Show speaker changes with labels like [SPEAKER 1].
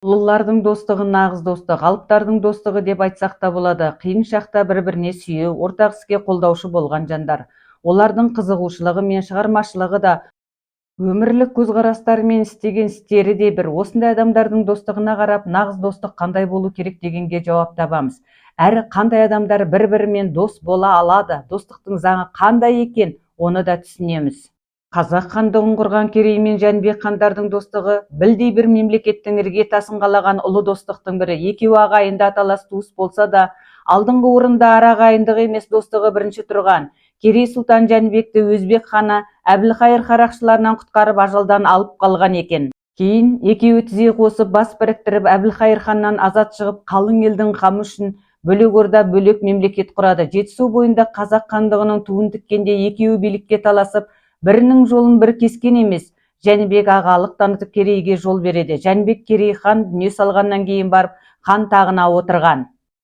[SPEAKER 1] Ұлылардың достығы нағыз достық, алыптардың достығы деп айтсақ та болады. Қиын шақта бір-біріне сүйеу, ортақ іске қолдаушы болған жандар. Олардың қызығушылығы мен шығармашылығы да, өмірлік көзқарастары мен істеген істері де бір. Осындай адамдардың достығына қарап, нағыз достық қандай болу керек дегенге жауап табамыз. Әрі қандай адамдар бір-бірімен дос бола алады, достықтың заңы қандай екен, оны да түсінеміз. Қазақ хандығын құрған Керей мен Жәнібек хандардың достығы білдей бір мемлекеттің іргетасын қалаған ұлы достықтың бірі. Екеуі ағайынды, аталас туыс болса да, алдыңғы орында ара ағайындығы емес, достығы бірінші тұрған. Керей сұлтан Жәнібекті өзбек ханы Әбілхайыр қарақшыларынан құтқарып, ажалдан алып қалған екен. Кейін екеуі тізе қосып, бас біріктіріп, Әбілхайыр ханнан азат шығып, қалың елдің қамы үшін бөлек орда, бөлек мемлекет құрады. Жетісу бойында қазақ хандығының туын тіккенде екеуі билікке таласып, бірінің жолын бірі кескен емес. Жәнібек ағалық танытып, Керейге жол береді. Жәнібек Керей хан дүние салғаннан кейін барып хан тағына отырған.